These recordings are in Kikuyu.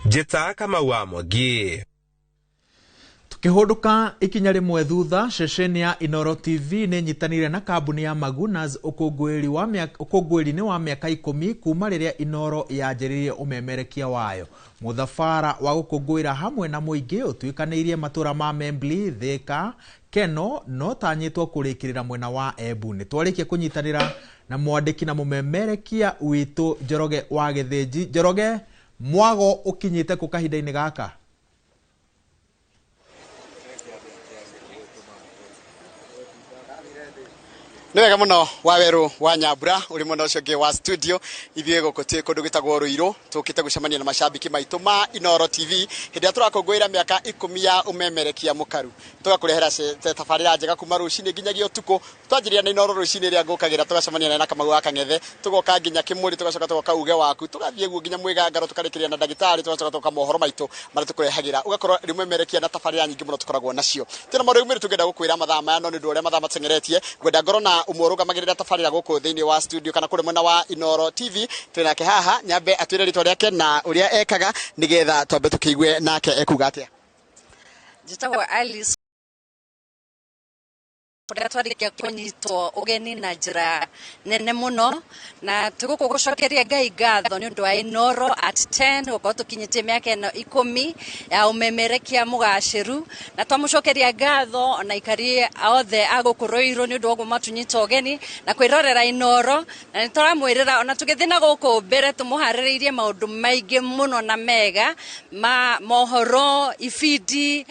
Njĩta Kamau wa Mwangi. Tukihunduka ikinya rimwe thutha, ceceni ya Inooro TV nĩ nyitanĩire na kambuni ya Magunas ũkũngũĩri-inĩ wa mĩaka 10 kuma rĩrĩa Inooro yanjĩrĩirie ũmemerekia wayo. Mũthabara wa gũkũngũĩra hamwe na mũingĩ ũtuĩkanĩirie matũra ma Membley, Thika, Keno no tanyĩtwo kũrĩkĩrĩra mwena wa Embu. Nĩ twarĩkia kũnyitanĩra na mwandĩki na mũmemerekia witũ Njoroge wa Gĩthĩnji. Njoroge, mwago ũkinyĩte kũ kahinda-inĩ gaka? Nĩ wega mũno Wawerũ wa Nyambura ũrĩ mwena ũcio ũngĩ wa studio. Ithuĩ gũkũ twĩ kũndũ gwĩtagwo Rũirũ, tũkĩte gũcemania na macambĩki maitũ ma Inooro TV hĩndĩ ĩrĩa tũrakũngũĩra mĩaka 10 ya ũmemerekia mũkaru. Tũgakũrehera tabarĩra njega kuma rũcinĩ nginyagia ũtukũ. Twanjĩrĩria na Inooro rũcinĩ ĩrĩa ngũkagĩra, tũgacemania na Kamau wa Kang'ethe, tũgoka nginya Kĩmũrĩ, tũgacoka tũgoka uge waku, tũgathiĩ guo nginya Mwĩgangaro, tũkarĩkĩrĩria na ndagĩtarĩ, tũgacoka tũgoka mohoro maitũ marĩa tũkũrehagĩra. Ũgakorwo rĩ ũmemerekia na tabarĩra nyingĩ mũno tũkoragwo nacio. Twĩna maũndũ maingĩ tũngĩenda gũkwĩra mathaa maya, no nĩ ũndũ wa ũrĩa mathaa mateng'eretie, ngwenda ngorwo na ũmwe ũrũgamagĩrĩra tabarĩra gũkũ thĩinĩ wa studio kana kũrĩa mwena wa Inooro TV. Twĩ nake haha, nyambe atwĩre rĩtwa rĩake na ũrĩa ekaga nĩgetha twambe tũkĩigue nake ekuga atĩa. Njĩtagwo Alice, kũrĩa twarĩkia kũnyitwo ũgeni na njĩra nene mũno, na tũgũkũ gũcokeria Ngai ngatho nĩ ũndũ wa Inooro at 10 gũkorwo tũkinyĩtie mĩaka ĩno 10 ya ũmemerekia mũgacĩru, na twamũcokeria ngatho ona aikari othe a gũkũ Rũirũ nĩ ũndũ wa ũguo matũnyita ũgeni na kwĩrorera Inooro, na nĩ tũramwĩrĩra ona tũgĩthiĩ na gũkũ mbere tũmũharĩrĩirie maũndũ maingĩ mũno na mega ma mohoro, ibindi,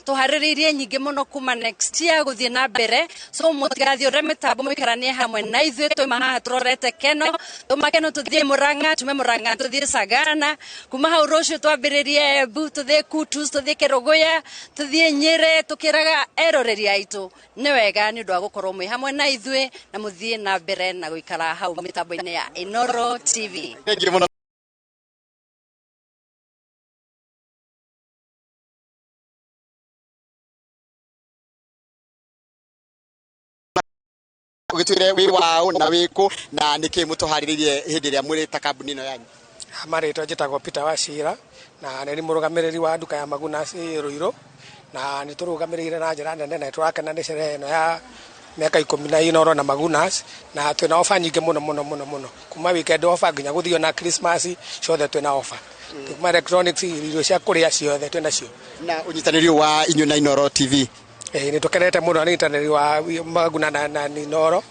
tũharĩrĩirie nyingĩ mũno kuma next year gũthiĩ na mbere. So mũtigathiũre mĩtambo, mũikaranie hamwe na ithuĩ. Twauma haha tũrorete Keno, twauma Keno tũthiĩ Murang'a, tume Murang'a tũthiĩ Sagana, kuma hau rũciũ twambĩrĩrie Embu, tũthiĩ Kutus, tũthiĩ Kĩrũgũya, tũthiĩ Nyĩrĩ, tũkĩraga eroreri aitũ nĩ wega nĩ ũndũ wa gũkorwo mwĩ hamwe na ithuĩ na mũthiĩ na mbere na gũikara hau mĩtambo-inĩ ya Inooro TV. Thengiũ mũno. Ũgĩtwĩre wĩ waũ na wĩ kũ na nĩkĩ mũtũharĩrĩirie hĩndĩ ĩrĩa mwĩrĩ ta kambuni ĩno yanyu? Marĩtwa njĩtagwo Peter Wachira na nĩ mũrũgamĩrĩri wa nduka ya Magunas Rũirũ, na nĩ tũrũgamĩrĩire na njĩra nene na nĩ tũrakena nĩ sherehe ĩno ya mĩaka 10 na Inooro na Magunas, na twĩna ofa nyingĩ mũno mũno mũno mũno, kuma weekend ofa nginya gũthiĩ na Christmas ciothe twĩna ofa, kuma electronics, irio cia kũrĩa ciothe twĩna cio. Na ũnyitanĩri wa inyuĩ na Inooro TV? Nĩ tũkenete mũno nĩ ũnyitanĩri wa Maguna na Inooro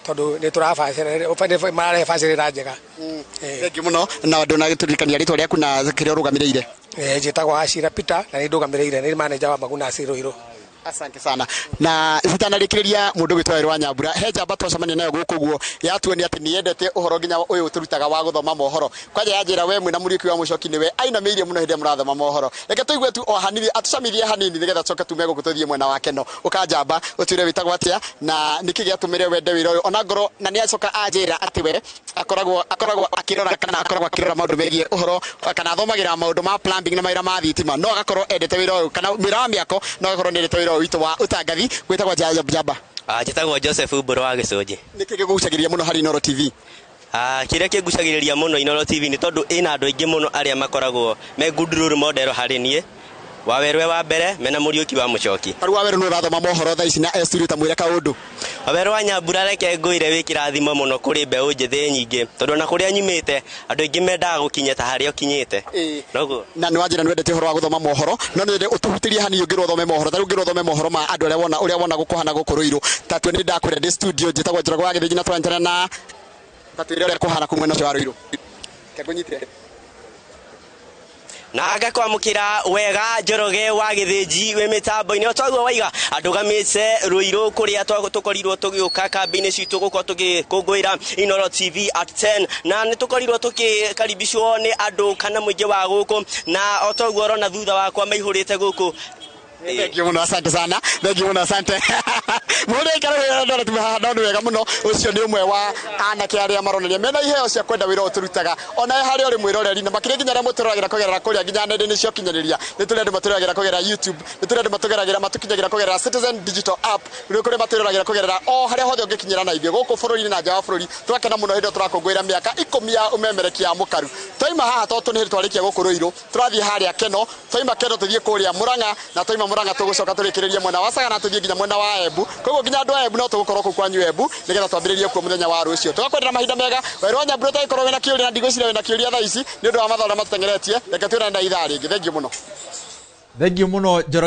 tondũ nĩ tũrabacĩrĩra, mararehe bacĩrĩra njega. Thengiũ mũno, na ndũnagĩtũririkania rĩtwa rĩaku na kĩrĩa ũrũgamĩrĩire? Njĩtagwo Wachira Peter na nĩ ndũgamĩrĩire, nĩ manager wa Magunas Rũirũ. Asante sana. Na itanarĩkĩrĩria mũndũ gwĩtwo Wawerũ wa Nyambura, he njamba twacemania nayo gũkũ ũguo yatuonia atĩ nĩ yendete ũhoro nginya ũyũ tũrutaga wa gũthoma mohoro. Kwanja yanjĩra we mwĩna Mũriũki wa Mũcoki nĩwe ainamĩirie mũno hĩndĩ ĩrĩa mũrathoma mohoro. Reke tũigue tu o hanini, atũcamithie hanini nĩgetha tũcoke tume gũkũ tũthiĩ mwena wa Keno. Ũka njamba, ũtwĩre wĩtagwo atĩa na nĩkĩ gĩatũmire wende wĩra ũyũ ona ngorwo, na nĩ acoka anjĩra atĩ we akoragwo akĩrora kana akoragwo akĩrora maũndũ megiĩ ũhoro kana athomagĩra maũndũ ma plumbing na mawĩra ma thitima, no agakorwo endete wĩra ũyũ kana wĩra wa mĩako, no agakorwo nĩ endete wĩra ũyũ witũ wa ũtangathi. Gwĩtagwo njamba? Njĩtagwo Joseph Mbũrũ wa Gĩcũnjĩ. Nĩkĩ gĩkũgucagĩrĩria mũno harĩ Inooro TV? Kĩrĩa kĩngucagĩrĩria mũno Inooro TV nĩ tondũ ĩna andũ aingĩ mũno arĩa makoragwo me good role model harĩ niĩ. Wawerũ e wa mbere mena Mũriũki wa Mũcoki. Tarĩu Wawerũ nĩ ũrathoma mohoro thaa ici na e studio, ta mwĩre kaũndũ. Wawerũ wa Nyambura, reke ngwĩre wĩ kĩrathimo mũno kũrĩ mbeũ njĩthĩ nyingĩ, tondũ ona kũrĩa nyumĩte andũ aingĩ mendaga gũkinya ta harĩa ũkinyĩte. Noguo. Na nĩ wanjĩra nĩ wendete ũhoro wa gũthoma mohoro, no nĩ nyende ũtũhutĩrie hanini ũngĩrwo ũthome mohoro. Tarĩu ũngĩrwo ũthome mohoro ma andũ arĩa wona ũrĩa wona gũkũhana gũkũ Rũirũ. Ta tue nĩ ndakwĩra ndĩ studio, njĩtagwo Njoroge wa Gĩthĩnji na tũranyitanĩra na ta twĩre ũrĩa kũhana kũu mwena ũcio wa Rũirũ. Reke ngũnyite. Na ngakwamũkĩra wega Njoroge wa Gĩthĩnji wĩ mĩtambo-inĩ. O toguo waiga, andũgamĩte Rũirũ kũrĩa tũkorirwo tũgĩũka kambĩ-inĩ citũ gũkorwo tũgĩkũngũĩra Inooro TV at 10, na nĩ tũkorirwo tũkĩkaribicwo nĩ andũ kana mũingĩ wa gũkũ, na o toguo ũrona thutha wakwa maihũrĩte gũkũ. Thank you muno, asante sana, thank you muno, asante. Mũndũ aikara wega ndona tume haha no nĩ wega mũno. Ũcio nĩ ũmwe wa anake arĩa maronania mena iheo cia kwenda wĩra ũyũ tũrutaga, ona harĩa ũrĩ mwĩroreri, na makĩria nginya arĩa mũtũroragĩra kũgerera kũrĩa nginya nenda-inĩ cia ũkinyanĩria. Nĩ tũrĩ andũ matũroragĩra kũgerera YouTube, nĩ tũrĩ andũ matũgeragĩra matũkinyagĩra kũgerera Citizen Digital App, nĩ kũrĩ matwĩroragĩra kũgerera o harĩa hothe ũngĩkinyĩra na ithuĩ gũkũ bũrũri-inĩ na nja wa bũrũri. Tũgakena mũno hĩndĩ ĩrĩa tũrakũngũĩra mĩaka 10 ya ũmemerekia mũkaru. Twaima haha, tondũ nĩ hĩndĩ twarĩkia gũkũ Rũirũ, tũrathiĩ harĩa Keno. Twaima Keno, tũthiĩ kũrĩa Mũrang'a, na twaima Mũrang'a tũgũcoka tũrĩkĩrĩrie mwena wa Sagana, tũthiĩ nginya mwena wa Embu. Koguo nginya andũ a Embu no tũgũkorwo kũu kwanyu Embu, nĩgetha twambĩrĩrie kuo mũthenya wa rũciũ. Tũgakwendera mahinda mega. Werũ wa Nyambura, ũtagĩkorwo wĩna kĩũria, na ndigwĩciria wĩna kĩũria thaa ici nĩ ũndũ wa mathaa ũrĩa matũteng'eretie. Reke twĩrane na ithaa rĩngĩ. Thengiũ mũno. Thengiũ mũno, Njoroge.